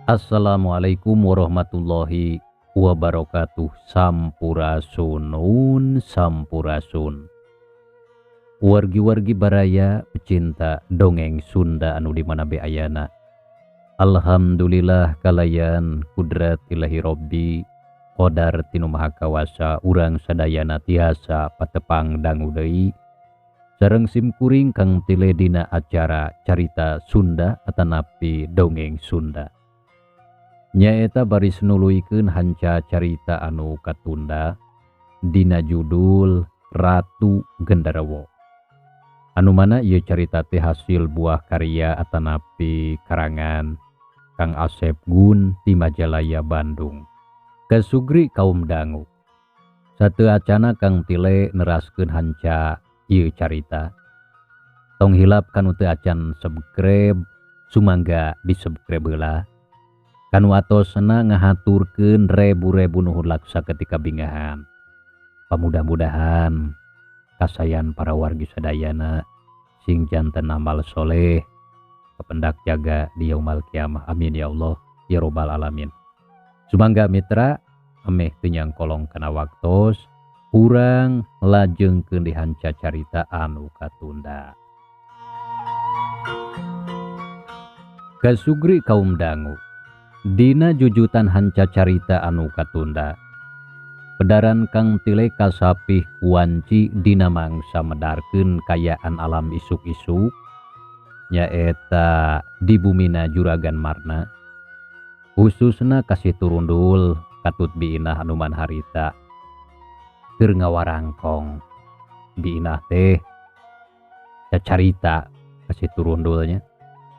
Assalamualaikum warahmatullahi wabarakatuh. Sampurasunun sampurasun. Wargi-wargi baraya pecinta dongeng Sunda anu di mana be ayana. Alhamdulillah kalayan kudrat ilahi Robbi qadar tinu maha kawasa urang sadayana tiasa patepang dangu deui sareng simkuring kang tile dina acara carita Sunda atanapi dongeng Sunda. Nyaeta baris nuluykeun hanca carita anu katunda dina judul Ratu Genderuwo. Anu mana ieu carita teh hasil buah karya atanapi karangan Kang Asep Gun ti Majalaya Bandung. Kasugri kaum dangu. Sateu acana Kang Tile neraskeun hanca ieu carita. Tong hilap kanu teu acan subscribe, sumangga di-subscribe heula. Kanu atosna ngahaturkeun rebu-rebu nuhun laksa ketika bingahan. Pamudah-mudahan kasayan para wargi sadayana sing janten amal soleh kependak jaga di yaumal kiamah. Amin ya Allah ya robbal alamin. Sumangga mitra ameh teu nyangkolong kana waktos urang lajengkeun di hanca carita anu katunda. Kasugri kaum dangu dina jujutan hanca carita anu katunda. Pedaran Kang Tile kasapih kuanci dina mangsa medarkeun kayaan alam isuk-isuk nyaeta di bumina Juragan Marna, khususna kasih turundul katut Bi Inah anuman harita keur ngawarangkong. Bi Inah teh cacarita kasih turundulnya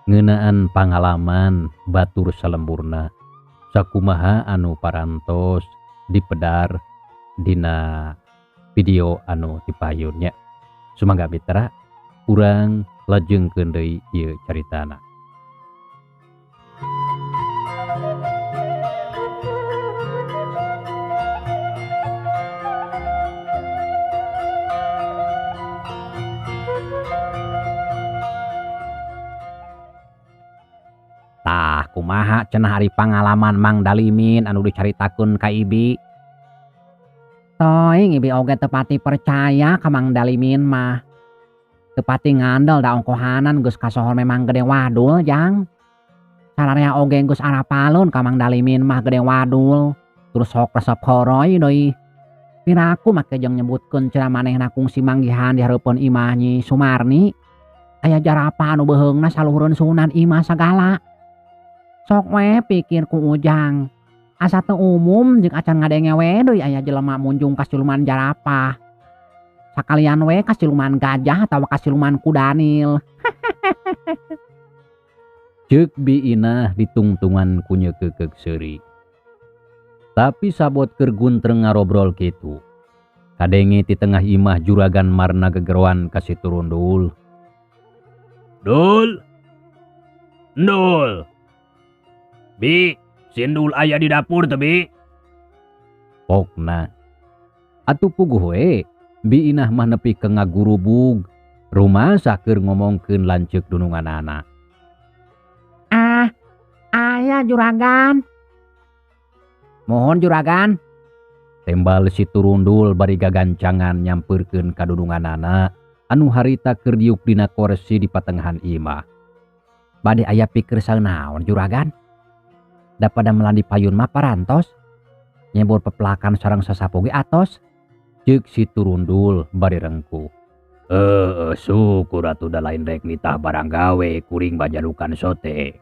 ngeunaan pangalaman batur salemburna sakumaha anu parantos dipedar dina video anu dipayunnya. Sumangga mitra urang lajengkeun deui ieu caritana. Tah kumaha cenah ari pangalaman Mang Dalimin anu dicaritakeun ka Ibi. Toing Ibi oge teu pati percaya ka Mang Dalimin mah. Teu pati ngandel da ongkohanan geus kasohor memang gede wadul jang. Sararea oge geus arapalun ka Mang Dalimin mah gede wadul. Terus sok resep horoy deui. Piraku make jeung nyebutkeun cenah manehna kungsi manggihan di hareupeun imah Nyi Sumarni. Aya jarapah anu beuheungna saluhureun sunan imah sagala. Sok we pikir ku Ujang. Asa teu umum jeung acan ngadenge we deui aya jelema munjung ka siluman jarapah. Sakalian we ka siluman gajah atawa ka siluman kudanil. Ceuk Bi Inah ditungtungan ku nyeukeukeuh seuri. Tapi sabot keur guntreng ngarobrol kitu. Kadenge ti tengah imah Juragan Marna gegeroan ka si Turundul. Dul. Ndul. Bi, sindul aya di dapur teu Bi? Pokna. Atuh puguh we, Bi Inah mah nepi ka ngagurubug, rumasa keur ngomongkeun lanceuk dununganana. Ah, aya juragan. Mohon juragan. Tembal si Turundul bari gagancangan nyampeurkeun ka dununganana anu harita keur diuk dina korsi di patengahan imah. Bade aya pikir naon juragan? Da pada melandi payun mah parantos, nyebur pepelakan sareng sasapu ge atos. Ceuk si Turundul bari rengkuh. Syukur atuh da lain rek nitah barang gawe kuring bajalukan sote.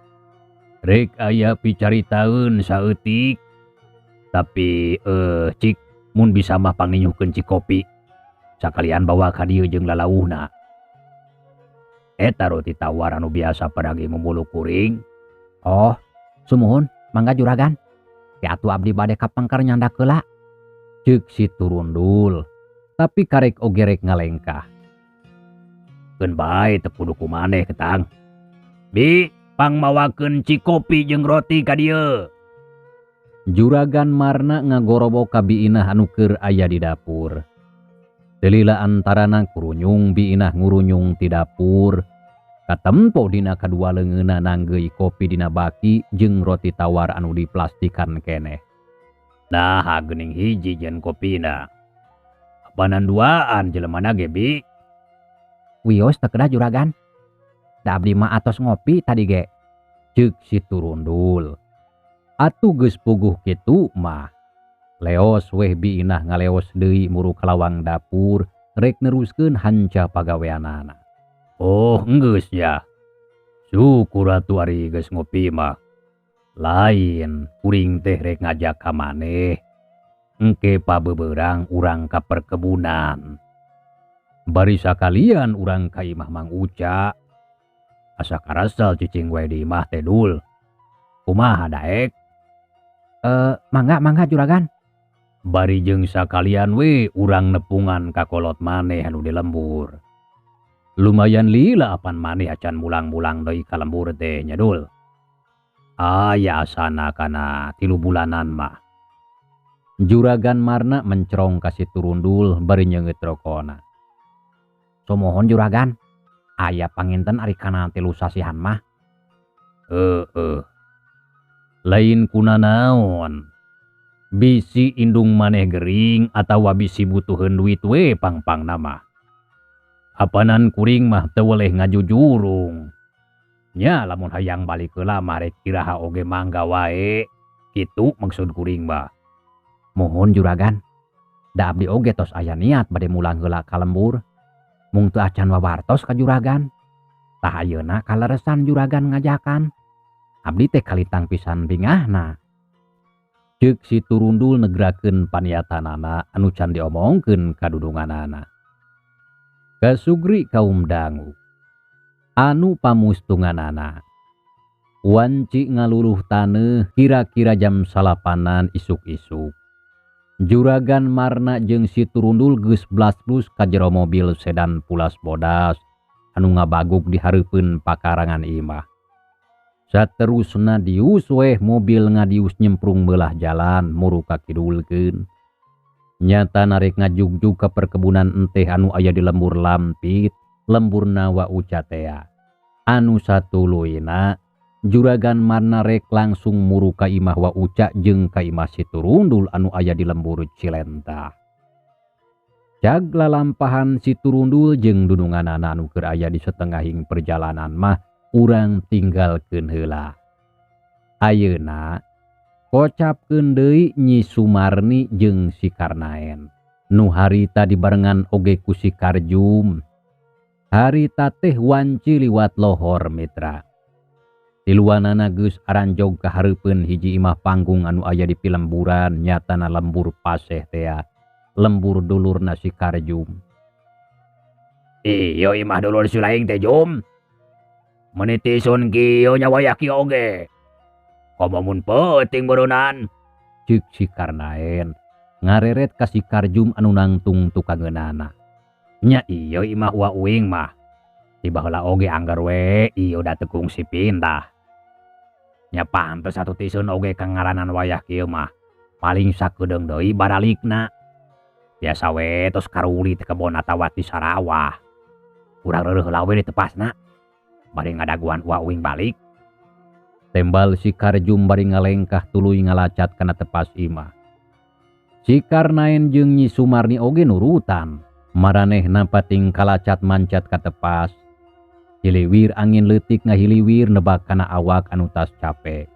Rek aya picaritaeun saeutik. Tapi cik mun bisa mah panginyuhkeun cik kopi. Sakalian bawa ka dieu jeung lalauhna. Eta roti tawar anu biasa paragi mumulu kuring. Oh, sumuhun. Mangga juragan. Ya atuh abdi bade ka pengker nyandak heula. Ceuk si Turundul. Tapi karek oge rek ngalengkah. Keun bae teu kudu ku maneh ketang. Bi, pangmawakeun cikopi jeung roti ka dieu. Juragan Marna ngagorobok ka Bi Inah anu keur aya di dapur. Delila antarana kurunyung Bi Inah ngurunyung ti dapur. Katempo dina kadua leungeunna nanggeuy kopi dina baki jeung roti tawar anu diplastikan keneh. Nah, geuning hiji jeung kopina. Apanan duaan jelemana ge bi? Wios teu kedah juragan. Da abdi mah atos ngopi tadi ge. Ceuk si Turundul. Atuh geus puguh kitu mah. Leos weh Bi Inah ngaleos deui muru ka lawang dapur rek neruskeun hanca pagaweanana. Oh, enggeus ya. Syukur atuh ari geus ngopi mah. Lain kuring teh rek ngajak ka maneh. Engke pabeberang urang ka perkebunan. Bari sakalian urang ka imah Mang Uca. Asa karasel cicing wae di imah teh dul. Kumaha daek? Mangga mangga juragan. Bari jeung sakalian we urang nepungan ka kolot maneh anu di lembur. Lumayan lila apan maneh acan mulang-mulang deui ka lembur teh nya dul. Aya asana kana 3 bulanan mah. Juragan Marna mencerong ka si Turundul bari nyeungeut rokona. Sumuhun juragan, aya panginten ari kana 3 sasihan mah. Heeh. Lain kunanaon. Bisi indung maneh gering atawa bisi butuheun duit we pangpangna mah. Apanan kuring mah teu weleh ngajujurung. Nya lamun hayang balik heula mah rek iraha oge mangga wae. Kitu maksud kuring mah. Mohon juragan, da abdi oge tos aya niat bade mulang heula ka lembur. Mung teu acan wawartos ka juragan. Tah ayeuna kaleresan juragan ngajakan. Abdi teh kalitang pisan bingahna. Ceuk si Turundul negrakeun paniatanana anu can diomongkeun ka dudunganana. Kasugri kaum dangu anu pamustunganana. Wanci ngaluluh taneuh kira-kira jam 9-an isuk-isuk. Juragan Marna jeung si Turundul geus blas-blus ka jero mobil sedan pulas bodas anu ngabagug di hareupeun pakarangan imah. Saterusna dius weh mobil ngadius nyemprung beulah jalan muru ka kidulkeun. Nyata narek ngajugjug ka perkebunan enteh anu aya di lembur Lampit, lemburna Wa Uca tea. Anu satuluyna Juragan Marna rek langsung muru ka imah Wa Uca jeung ka imah si Turundul anu aya di lembur Cilentah. Cag lalampahan si Turundul jeung dununganana anu keur aya di setengahing perjalanan mah urang tinggalkeun heula. Ayeuna kocapkeun deui Nyi Sumarni jeung si Karnaen. Nu harita dibarengan oge ku si Karjum. Harita teh wanci liwat lohor mitra. Tiluanana geus aranjog ka hareupeun hiji imah panggung anu aya di pilemburan nyatana lembur paseh tea. Lembur dulurna si Karjum. Iyo imah dulur si laing teh Jum. Menitisun kieu nya wayah kieu oge. Komo mun peuting beureunaan. Ceuk si Karnaen ngareret ka si Karjum anu nangtung tukangeunana. Nya ieu imah wa uing mah. Ti baheula oge anggar we ieu da teu kungsi pindah. Nya pantes atuh tisun oge ka ngaranan wayah kieu mah. Paling sakedeung deui baralikna. Biasa we tos karuli teh kebon atawa ti sarawah. Urang reureuh heula we di tepasna. Bari ngadaguan wa uing balik. Tembal si Karjum bari ngalengkah tuluy ngalacat kana tepas imah. Si Karnaen jeung Nyi Sumarni oge nurutan. Maranehna pating kalacat mancat ka tepas. Hiliwir angin leutik ngahiliwir nebak kana awak anu tas capek.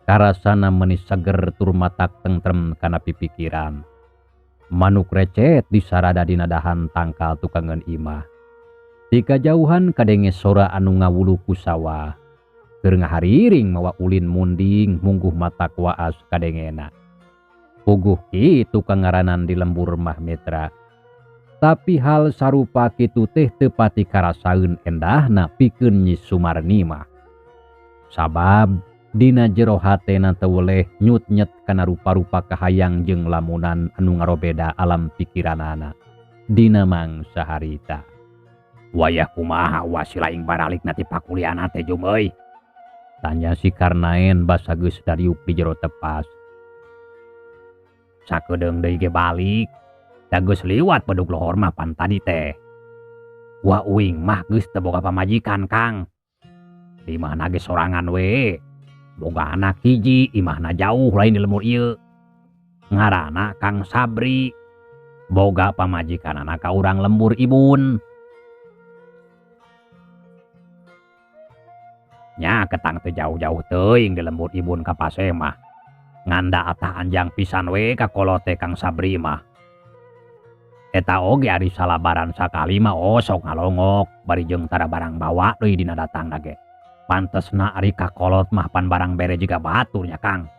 Karasana meuni seger tur matak tentrem kana pipikiran. Manuk recet disarada dina dahan tangkal tukangeun imah. Di kajauhan kadenge sora anu ngawulu ku sawah. Keur ngahariring mawa ulin munding mungguh matak waas kadengena. Puguh kitu kangaranan di lembur mah mitra. Tapi hal sarupa kitu teh teu pati karasaeun endahna pikeun Nyi Sumarni mah. Sabab dina jero hatena teu weleh nyut-nyet kana rupa-rupa kahayang jeung lamunan anu ngarobeda alam pikiranana dina mangsa harita. Wayah kumaha wasila ing baralikna ti pakuliahna teh Jum euy? Tanya si Karnaen basa geus dariuk di jero tepas. Sakedeung deui ge balik. Da geus liwat bedug lohor mah pan tadi teh. Wa uing mah geus teu boga pamajikan Kang. Di imahna ge sorangan we. Boga anak hiji, imahna jauh lain di lembur ieu. Ngaranna Kang Sabri. Boga pamajikanana ka urang lembur ibun. Nya ketang teu jauh-jauh teuing di lembur ibun ka Paseh mah. Nganda atah anjang pisan we ka kolot teh Kang Sabri mah. Eta oge ari salabaran sakali mah osok ngalongok bari jeung tara barang bawa deui dina datangna ge. Pantesna ari ka kolot mah pan barang bere jiga batur nya Kang.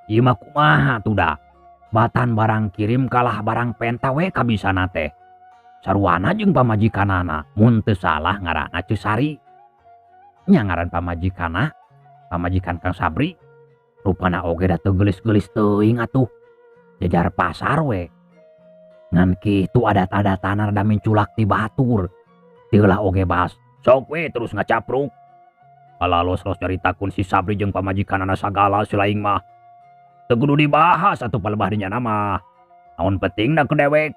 Ieu mah kumaha tuh da? Batan barang kirim kalah barang penta we kabisana teh. Saruana jeung pamajikanana mun teu salah ngaranna Ceu Sari. Nya ngaran pamajikanna, pamajikan Kang Sabri. Rupana oge da teu geulis-geulis teuing atuh. Jajar pasar we. Ngan kitu adat-adatana rada minculak ti batur. Teulah oge bahas, sok we terus ngacapruk. Palalos-los nyaritakeun si Sabri jeung pamajikanana sagala si laing mah. Teu kudu dibahas atuh palebah dinya mah. Naon pentingna ku dewek.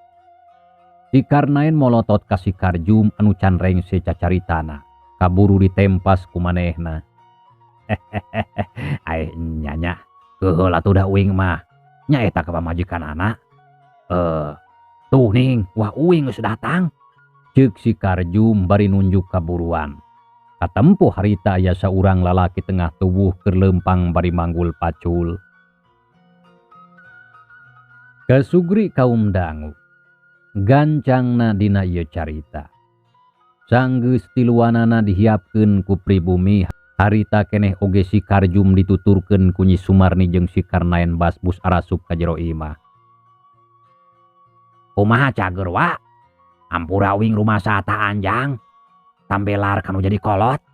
Si Karnaen molotot ka si Karjum anu can rengse cacaritana. Kaburu ditempas ku manehna. Ai nya nya. Keuheul atuh da uing mah. Nya eta ka pamajikanana. Tuh ning, wah uing geus datang. Ceuk si Karjum bari nunjuk kaburuan. Katempuh harita aya saurang lalaki tengah tubuh keur leumpang bari manggul pacul. Kasugri kaum dangu. Gancangna dina ieu carita. Sanggeus tiluanana dihiapkeun ku pribumi harita keneh oge si Karjum dituturkeun ku Nyi Sumarni jeung si Karnaen Basbus arasup ka jero imah. Kumaha cager wa? Ampura uing rumasa ta anjang. Tambelar kanu jadi kolot.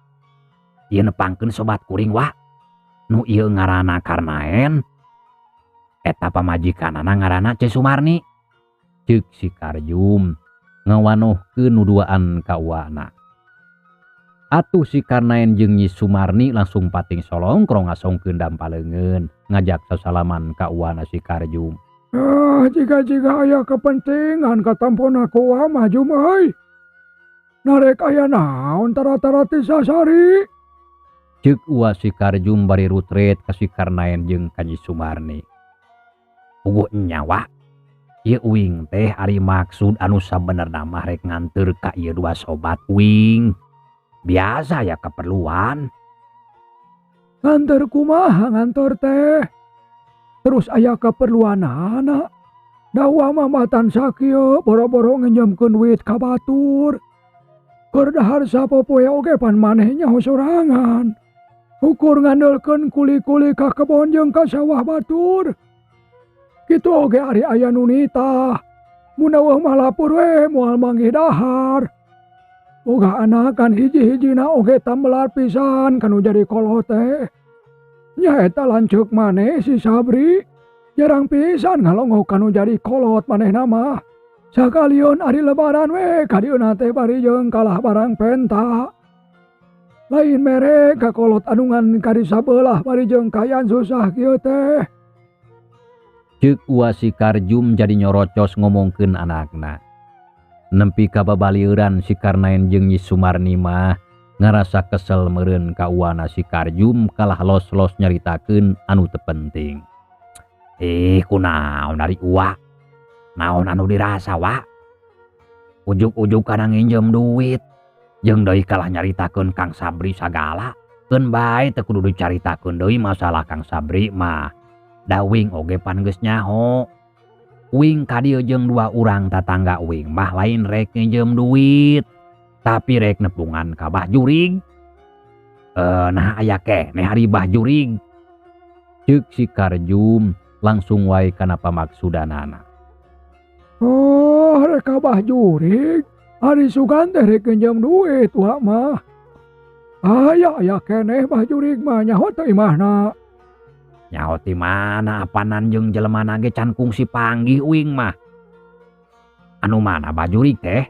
Ieu nepangkeun sobat kuring wa. Nu ieu ngaranna Karnaen. Eta pamajikanana ngaranna Ceu Sumarni. Ceuk si Karjum ngawanohkeun nu duaan ka uwana. Atuh si Karnaen jeung Nyi Sumarni langsung pating solongkrong ngasongkeun dampaleungeun ngajak sasalaman ka uwana si Karjum. Ah, jiga-jiga aya kepentingan katampona ku wa mah Jum euy. Narek aya naon tara-tara ti sasari. Ceuk uwa si Karjum bari rutret ka si Karnaen jeung ka Nyi Sumarni. Puguh nyawa. Ieu uing teh ari maksud anu sabenerna mah rek nganteur ka ieu dua sobat uing. Biasa ya keperluan. Nganteur kumaha ngantor teh? Terus aya keperluanana. Da wa mah matan sakieu boro-boro nginjemkeun duit ka batur. Keur dahar sapopoe oge pan maneh nyaho sorangan. Ukur ngandelkeun kuli-kuli ka kebon jeung ka sawah batur. Kitu oge ari aya nu nitah. Mun eueuh mah lapur we moal manggih dahar. Boga anakan hiji-hijina oge tambelar pisan kanu jadi kolot teh. Nya eta lanceuk maneh si Sabri. Jarang pisan ngalongok kanu jadi kolot manehna mah. Sakalian ari lebaran we kadieuna teh bari jeung kalah barang penta. Lain mere ka kolot anu ngan kari sabelah bari jeung kayan susah kieu teh. Ceuk uwa si Karjum jadi nyorocos ngomongkeun anakna. Nempi ka babalieuran si Karnaen jeung Nyi Sumarni mah ngarasa kesel meureun ka uwana si Karjum kalah los-los nyaritakeun anu teu penting. Kunaon ari uwa? Naon anu dirasa wa? Ujug-ujug kana nginjem duit. Jeung deui kalah nyaritakeun Kang Sabri sagala. Keun bae teu kudu dicaritakeun deui masalah Kang Sabri mah. Da uing oge pan geus nyaho. Uing ka dieu jeung dua urang tatangga uing mah lain rek nginjem duit, tapi rek nepungan ka Bah Jurig. Nah aya keneh ari Bah Jurig. Ceuk si Karjum langsung wae kana pamaksudanana. Oh, rek ka Bah Jurig. Ari sugan teh rek nginjem duit wa mah. Aya aya keneh Bah Jurig mah nyaho teu imahna. Nyaho ti mana apanan jeung jelemana ge can kungsi panggih uing mah. Anu mana Bah Jurig teh?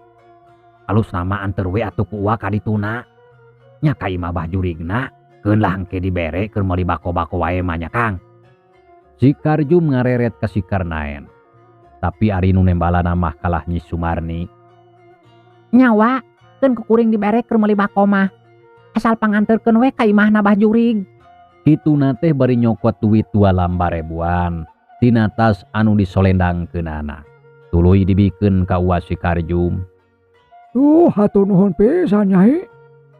Alus nama anteur we atuh ku uwa ka dituna. Nya ka imah Bah Jurigna keun lah engke dibere keur meuli bako-bako wae mah nya Kang. Si Karjum ngareret ka si Karnaen. Tapi ari nu nembalana mah kalah Nyi Sumarni. Nyawa Anggeurkeun ku kuring dibere keur meuli bako mah. Asal panganterkeun we ka imahna Bah Jurig. Kituna teh bari nyokot duit 2 lambar ribuan tina tas anu disolendangkeunana. Tuluy dibikeun ka Uwa si Karjum. Duh, hatur nuhun pisan Nyai.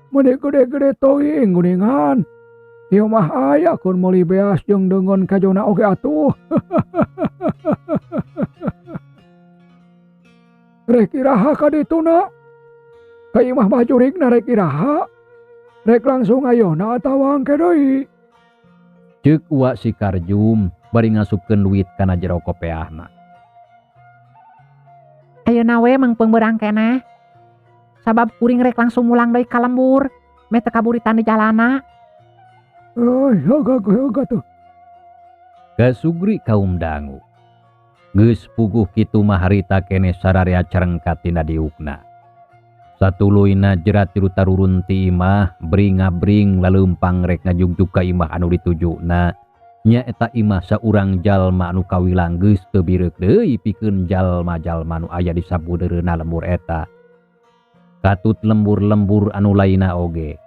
Meuni gede-gede teuing geuningan. Ieu mah aya keur meuli beas jeung deungeun kajona oge atuh. Rek iraha ka dituna? Ka imah Bah Jurigna rek iraha? Rek langsung ayeuna atawa engke deui? Ceuk Uwa si Karjum bari ngasupkeun duit kana jero kopeahna. Ayeuna we mangpeung beurang keneh. Sabab kuring rek langsung mulang deui ka lembur, meh teu kaburitan di jalana. Euy, heug atuh. Kasugri kaum dangu. Geus puguh kitu mah harita keneh sararea carengkat tina diukna. Satuluyna jerat tilu tarurun ti imah bring-ngabring laleumpang rek ngajugjug ka imah anu ditujuna. Nyaeta imah saurang jalma anu kawilang geus teu bireuk deui pikeun jalma-jalma nu aya di sabudeureuna lembur eta. Katut lembur-lembur anu lainna oge.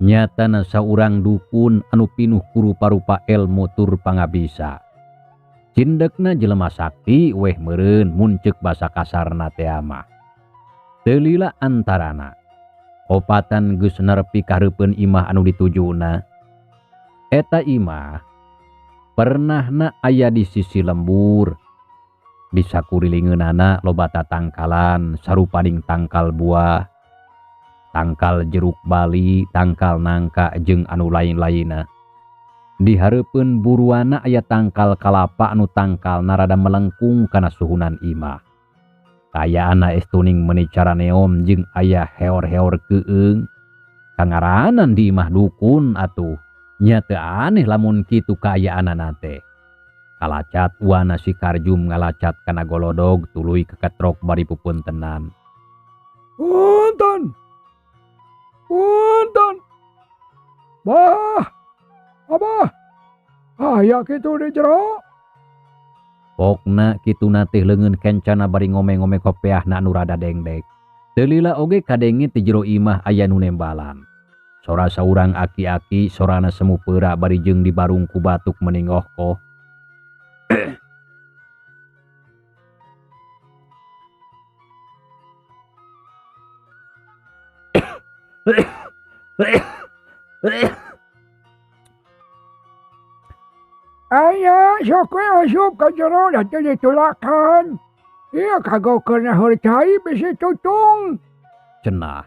Nyatana saurang dukun anu pinuh ku rupa-rupa elmu tur pangabisa. Cindekna jelema sakti weh meureun mun ceuk basa kasarna teh mah. Teu lila antarana. Opatan geus nerepi ka hareupeun imah anu ditujuna. Eta imah pernahna aya di sisi lembur. Di sakurilingeunana loba tatangkalan sarupaning tangkal buah, tangkal jeruk bali, tangkal nangka jeung anu lain-lainna. Di hareupeun buruana aya tangkal kalapa anu tangkalna rada melengkung kana suhunan imah. Kayaanna estuning meuni caraneom jeung aya heor-heor keueung. Kangaranan di imah dukun atuh. Nya teu aneh lamun kitu kaayaanana teh. Kalacat uana si Karjum ngalacat kana golodog tuluy keketrok bari pupuntenan. Punten. Punten. Bah. Abah. Aya kitu di jero. Pokna kituna teh leungeun kencana bari ngome-ngome kopeahna anu rada dengdek. Teu lila oge kadenge ti jero imah aya nu nembalan. Sora saurang aki-aki sorana semu peura bari jeung dibarung ku batuk meningohkoh. Aya sok we asup ka jero da teu ditulakan. Ieu kagokeun naheur cai bisi tutung. Cenah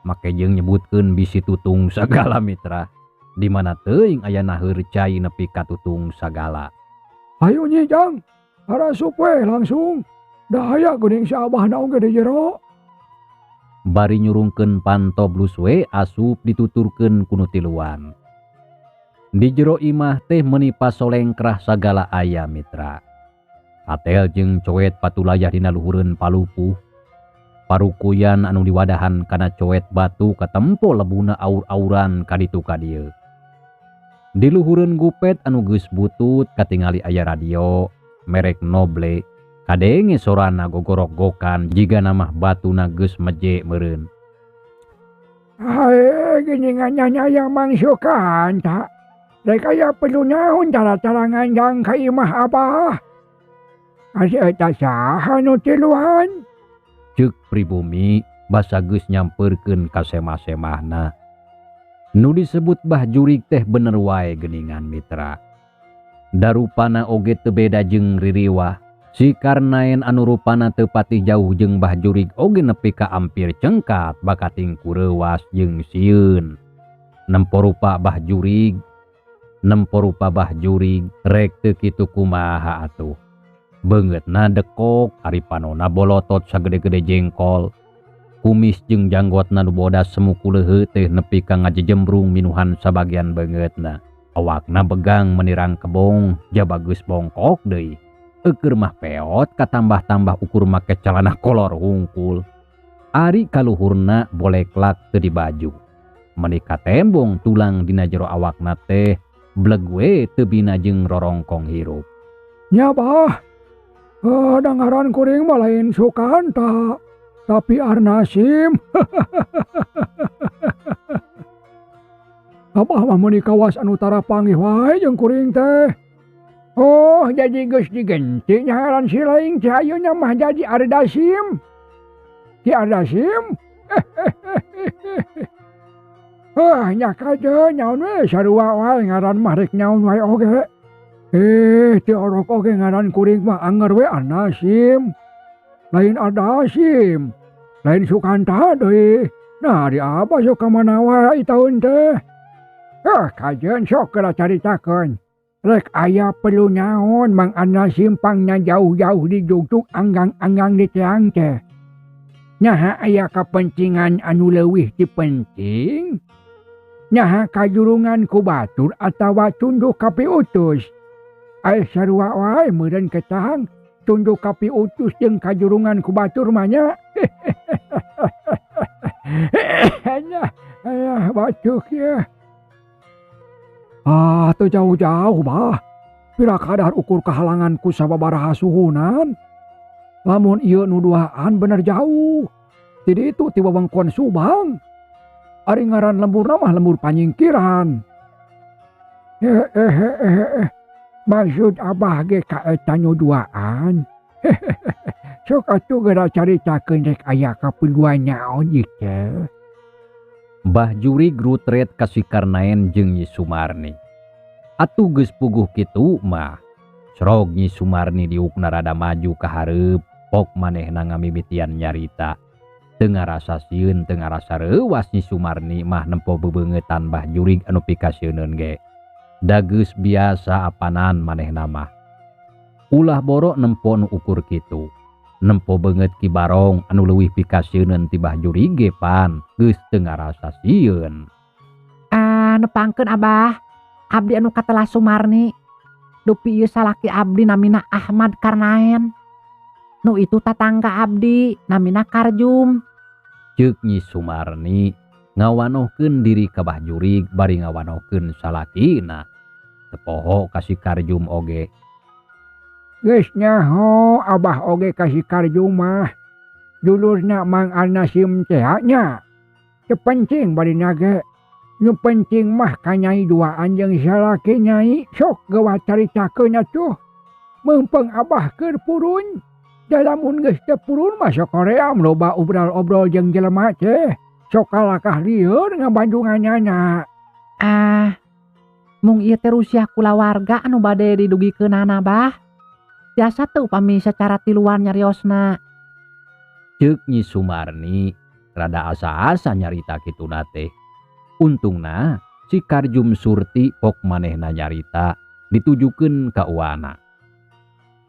make jeung nyebutkeun bisi tutung sagala mitra. Di mana teuing aya naheur cai nepi ka tutung sagala. Hayu nyi Jang, arasup we langsung. Da aya geuning si abahna oge di jero. Bari nyurungkeun panto blus we asup dituturkeun ku nu tiluan. Di jero imah teh meuni pasolengkrah sagala aya mitra. Atel jeung coet patulayah dina luhureun palupuh. Parukuyan anu diwadahan kana coet batu katempo lebuna aur-auran kaditu ka dieu. Di luhureun gupet anu geus butut katingali aya radio merek Noble. Kadenge sorana gogorok-gokan jiga namah batuna geus meje meureun. Hae geuningan nya Mang Sukanta. Rek aya perlu naon cara-cara nganjang ka imah abah. Ari eta saha nu tiluan? Ceuk pribumi basa geus nyamperkeun ka semah-semahna. Nu disebut Bah Jurig teh bener wae geuningan mitra. Darupana oge teu beda jeung ririwah. Si Karnaen anu rupana teu patih jauh jeung Bah Jurig oge nepi ka ampir cengkat bakating kureuwas jeung sieun. Nempo rupa Bah Jurig, nempo rupa Bah Jurig rek teu kitu kumaha atuh. Beungeutna dekok, ari panona bolotot sagede-gede jengkol. Kumis jeung janggotna nu bodas semu kuleuheut teh nepi ka ngajejembrung minuhan sabagian beungeutna. Awakna begang menirang kebong, jaba geus bongkok deui. Eueur mah peot katambah-tambah ukur make calana kolor hungkul. Ari kaluhurna boleklak teu dibaju. Meuni katembong tulang dina jero awakna teh bleg we teu bina jeung rorongkong hirup. Nya bah. Dangaran kuring mah lain Sukanta. Tapi Arnasim Abah mah meuni kawas anu tara panggih wae jeung kuring teh. Oh, jadi geus digenti ngaran si laing teh ayeuna mah jadi Ardasim. Ki Ardasim? Ah, nya kajeun nyaon we sarua wae ngaran mah rek nyaon wae oge. Teu orok oge ngaran kuring mah anger we Arnasim. Lain Ardasim. Lain Sukanta deui. Nah, di abah sok ka mana wae taun teh. Ah, kajeun sok geura caritakeun. Rek aya perlu naon Mang Arnasim pangna jauh-jauh di Jugjug anggang-anggang di teang teh. Naha aya kapentingan anu leuwih ti penting? Naha kajurungan ku batur atawa tunduk ka piutus? Ai sarua wae meureun ketang tunduk ka piutus jeung kajurungan ku batur mah nya. Ayah batuk ya. Ah, teu jauh-jauh bah. Pira kadar ukur kahalangan ku sababaraha suhunan. Lamun ieu nu duaan bener jauh. Ti ditu ti wewengkon Subang. Ari ngaran lemburna mah lembur panyingkiran. Maksud abah ge ka eta nu duaan. Sok atuh geura caritakeun rek aya kaperluan naon ieu teh. Mbah Jurig rutret ka si Karnaen jeung Nyi Sumarni. Atuh geus puguh kitu mah. Srog Nyi Sumarni diukna rada maju ka hareup, pok manehna ngamimitian nyarita. Teu ngarasa sieun teu ngarasa reuwas Nyi Sumarni mah nempo bebeungeutan Mbah Jurig anu pikasieuneun ge. Da geus biasa apanan manehna mah. Ulah borok nempo nu ukur kitu. Nempo beungeut Ki Barong anu leuwih pikasieuneun ti Mbah Jurig ge pan geus teu ngarasa sieun. Ah, nepangkeun Abah. Abdi anu katelah Sumarni. Dupi ieu salaki abdi namina Ahmad Karnaen. Nu itu tatangga abdi namina Karjum. Ceuk Nyi Sumarni ngawanohkeun diri ka Mbah Jurig bari ngawanohkeun salakina. Teu poho ka si Karjum oge. Geus nyaho Abah oge ka si Karjum mah. Dulurna Mang Arnasim teh nya. Teu penting barina ge. Nu penting mah ka nyai duaan jeung salaki nyai sok geuwat caritakeun atuh. Meungpeung Abah keur purun. Da lamun geus teu purun mah sok hoream loba obral-obrol jeung jelema teh. Sok kalakah lieur ngabandunganana. Ah, mung ieu teh rusiah kulawarga anu bade didugikeunana Bah. Biasa teu upami secara tiluan nyariosna. Ceuk Nyi Sumarni rada asa-asa nyarita kituna teh. Untungna si Karjum Surti pok manehna nyarita ditujukeun ka uwana.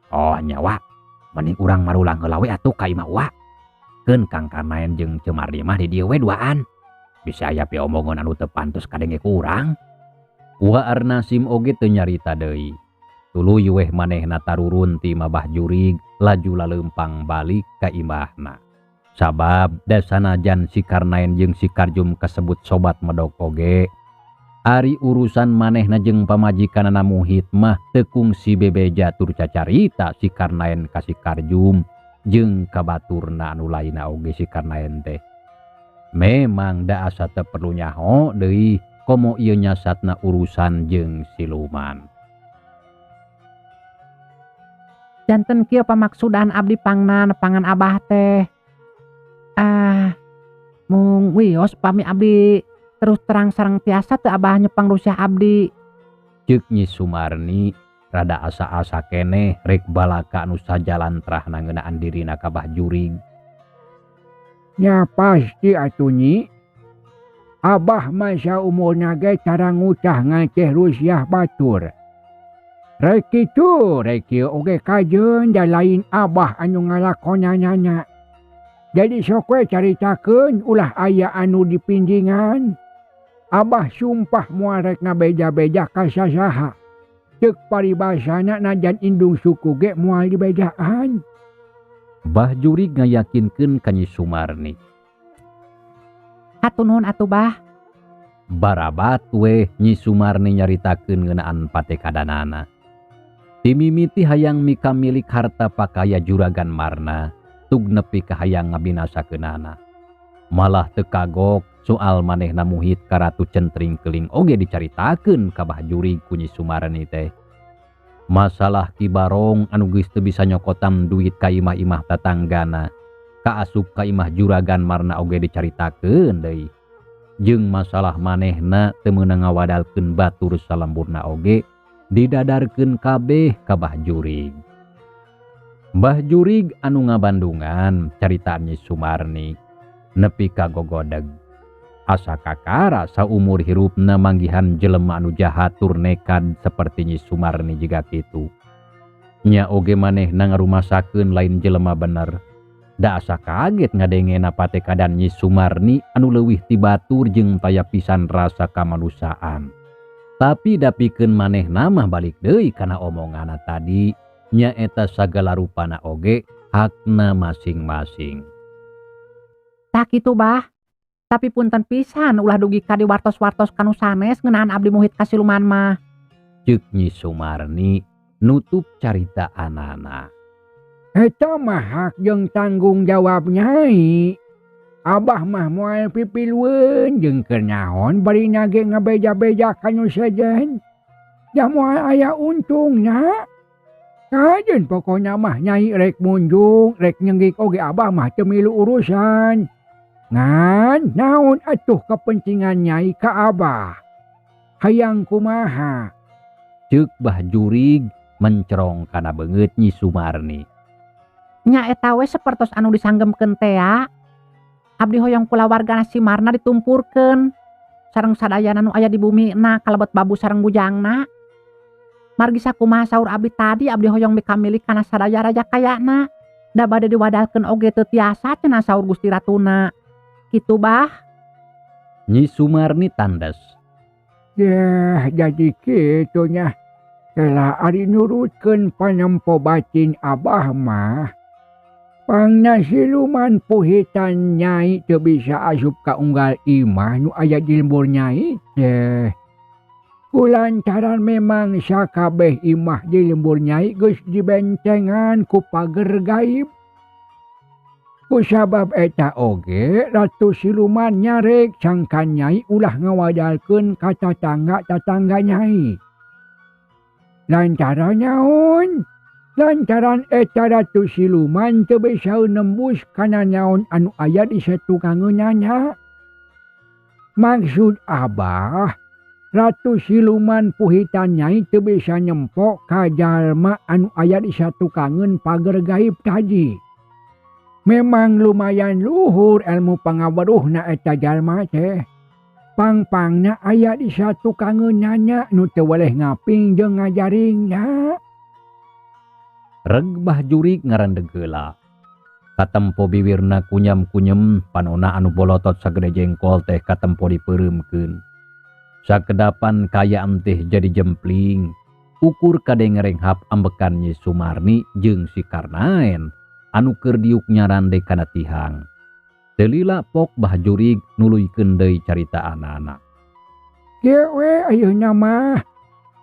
Oh nyawa, mending urang marulang heula we atuh ka imah uwa. Keun Kang Karnaen jeung Ceu Marni mah di dieu we duaan. Bisa aya piomongan anu teu pantes kadenge ku urang. Wa Arnasim oge teu nyarita deui. Tuluy weh manehna tarurun ti imah Bah Jurig laju laleumpang balik ka imahna. Sabab dasanajan si Karnaen jeung si Karjum kasebut sobat medok oge, ari urusan manehna jeung pamajikanana Muhit mah teu kungsi bebeja tur cacarita si Karnaen ka si Karjum jeung ka baturna anu lainna oge si Karnaen teh. Memang da asa teu perlu nyaho deui komo ieu nyasatna urusan jeung siluman. Janten kieu pamaksudan abdi pangna nepangan Abah teh. Ah, mung wios pami abdi terus terang sareng tiasa teu Abah nyepang rusiah abdi. Ceuk Nyi Sumarni rada asa-asa keneh rek balaka anu sajalantrahna ngeunaan dirina ka Bah Jurig. Nya pasti atuh Nyi. Abah mah saumurna ge tara ngucah ngaceh rusiah batur. Rek kitu rek kieu oge kajeun da lain Abah anu ngalakonanana. Jadi sok we caritakeun ulah aya anu dipinjingan. Abah sumpah moal rek ngabeja-beja ka sasaha. Ceuk paribasana najan indung suku ge moal dibejaan. Bah Jurig ngayakinkeun ka Nyi Sumarni. Hatur nuhun atuh Bah. Barabat weh Nyi Sumarni nyaritakeun ngeunaan patekadanana. Timimiti hayang mika milik harta pakaya juragan Marna. Tug nepi ka hayang ngabinasakeunana. Malah teu kagok soal manehna muhit ka Ratu Centring Keling oge dicaritakeun ka Bah Jurig ku Nyi Sumarni teh. Masalah Ki Barong anu geus teu bisa nyokotan duit ka imah-imah tatanggana, kaasup ka imah juragan marna oge dicaritakeun deui. Jeung masalah manehna teu meunang ngawadalkeun batur salemburna oge didadarkeun kabeh ka Bah Jurig. Bah Jurig anu ngabandungan caritaan Nyi Sumarni nepi ka gogodeg. Asa kakara saumur hirupna manggihan jelema anu jahat tur nekad seperti Nyi Sumarni jiga kitu. Nya oge manehna ngarumasakeun lain jelema bener. Da asa kaget ngadengena patekadan Nyi Sumarni anu leuwih ti batur jeung taya pisan rasa kamanusiaan. Tapi dapikeun manehna mah balik deui kana omonganna tadi, nyaeta sagala rupana oge hakna masing-masing. Tah kitu Bah. Tapi punten pisan ulah dugi ka diwartos-wartos kanu sanes ngeunaan abdi muhit ka siluman mah. Ceuk Nyi Sumarni nutup carita anana. Eta mah hak jeung tanggung jawab nyai. Abah mah moal pipilueun jeung keur naon bari nage ngabeja-beja ka nu sejen. Da moal aya untungna. Kajeun pokona mah nyai rek munjung, rek nyenggik oge abah mah teu milu urusan. Ngan naon atuh kepentingan nyai ka abah? Hayang kumaha? Ceuk Bah Jurig mencerong kana beungeut Nyi Sumarni. Nya eta we sapertos anu disanggemkeun tea. Abdi hoyong kulawargana si Marna ditumpurkeun sareng sadayana nu aya di bumina kalebet babu sareng bujangna. Margi sakumaha saur abdi tadi abdi hoyong mikamilik kana sadaya raja kayana. Da bade diwadalkeun oge teu tiasa cenah saur Gusti Ratuna. Kitu Bah. Nyi Sumarni tandes. Yah jadi kitu nya. Kela ari nurutkeun panempo batin abah mah. Pangna siluman puhitan nyai teu bisa asup ka unggal imah nu aya di lembur nyai teh. Kulantaran memang sakabeh imah di lembur nyai geus dibencengan ku pager gaib. Kusabab eta oge Ratu Siluman nyarek sangkan nyai ulah ngawadalkeun ka tatangga-tatangga nyai. Lantaran naon? Lantaran eta Ratu Siluman teu bisa nembus kana naon anu aya di satukangeunana. Maksud abah, Ratu Siluman puhitan nyai teu bisa nyempok ka jalma anu aya di satukangeun pager gaib tadi. Memang lumayan luhur ilmu pangaweruhna eta jalma teh. Pangpangna aya di satukangeunana nu teu weleh ngaping jeung ngajaringna. Reg Bah Jurig ngarandeg heula. Katempo biwirna kunyam-kunyem, panona anu bolotot sagede jengkol teh katempo dipeureumkeun. Sakedapan kayaan teh jadi jempling. Ukur kadengerenghap ambekan Nyi Sumarni jeung si Karnaen anu keur diuk nyarande kana tihang. Teu lila pok Bah Jurig nuluykeun deui carita anana. Kieu we ayeuna mah.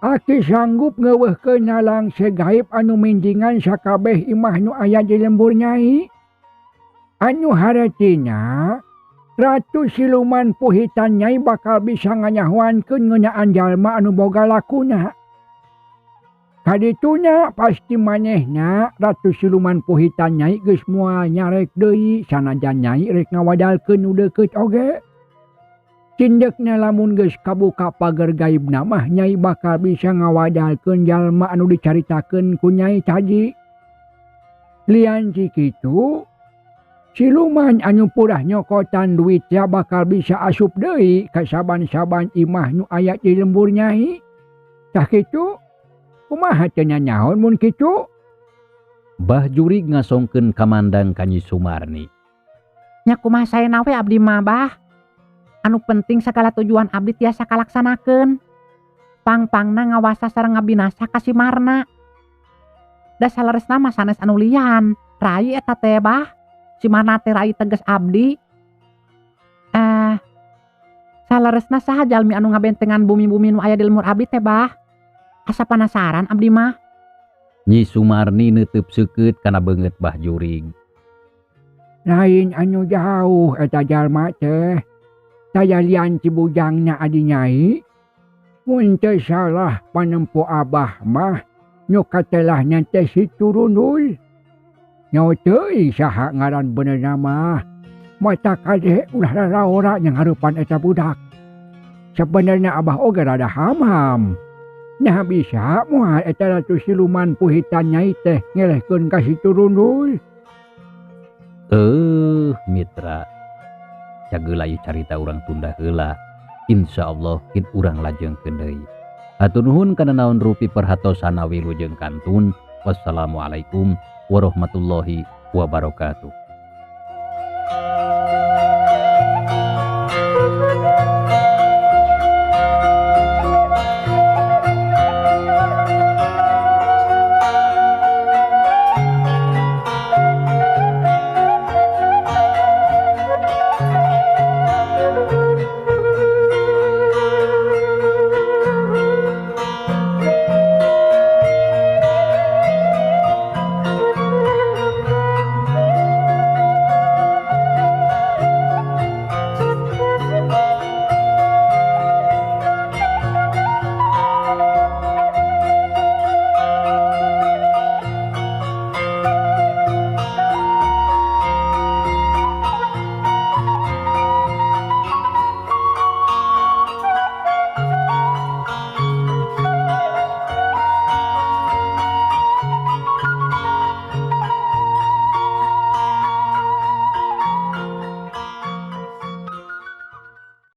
Aki sanggup ngeuweuhkeun nalangse gaib anu minjingan sakabeh imah nu aya di lembur nyai. Anu haretina Ratu Siluman puhitan nyai bakal bisa nganyahoankeun ngeunaan jalma anu boga lakuna. Kaditunya pasti manehna Ratu Siluman puhitan nyai geus moal nyarek deui sanajan nyai rek ngawadalkeun nu deukeut oge. Cindekna lamun geus kabuka pager gaibna mah nyai bakal bisa ngawadalkeun jalma anu dicaritakeun ku nyai tadi. Lian ti kitu, siluman anu purah nyokotan duit ya bakal bisa asup deui ka saban-saban imah nu aya di lembur nyai. Tah kitu, kumaha teu nyanyaon mun kitu? Bah Jurig ngasongkeun kamandang ka Nyi Sumarni. Nya kumaha saena we abdi mah Bah. Anu penting sagala tujuan abdi tiasa kalaksanakeun. Pangpangna ngawasa sareng ngabinasa ka si Marna. Da saleresna mah sanes anu lian, rai eta teh Bah. Si Marna teh rai teges abdi. Saleresna saha jalmi anu ngabentengan bumi-bumi nu aya di lemur abdi teh Bah? Asa panasaran abdi mah. Nyi Sumarni neuteub seukeut kana beungeut Bah Jurig. Lain anu jauh eta jalma teh. Taya lian Cibujangna adi nyai. Mun teu salah panempo abah mah nu katelahna teh si Turundul. Nyaho teuing saha ngaran benerna mah. Mata kade ulah raraora nyanghareupan eta budak. Sabenerna abah oge rada ham-ham. Nah bisa moal eta ratu siluman puhitan nyai teh ngelehkeun ka si Turundul. Mitra cageula ieu carita urang tunda heula. Insyaallah kin urang lajengkeun deui. Hatur nuhun kana naon rupi perhatosana wilujeng kantun. Wassalamualaikum warahmatullahi wabarakatuh.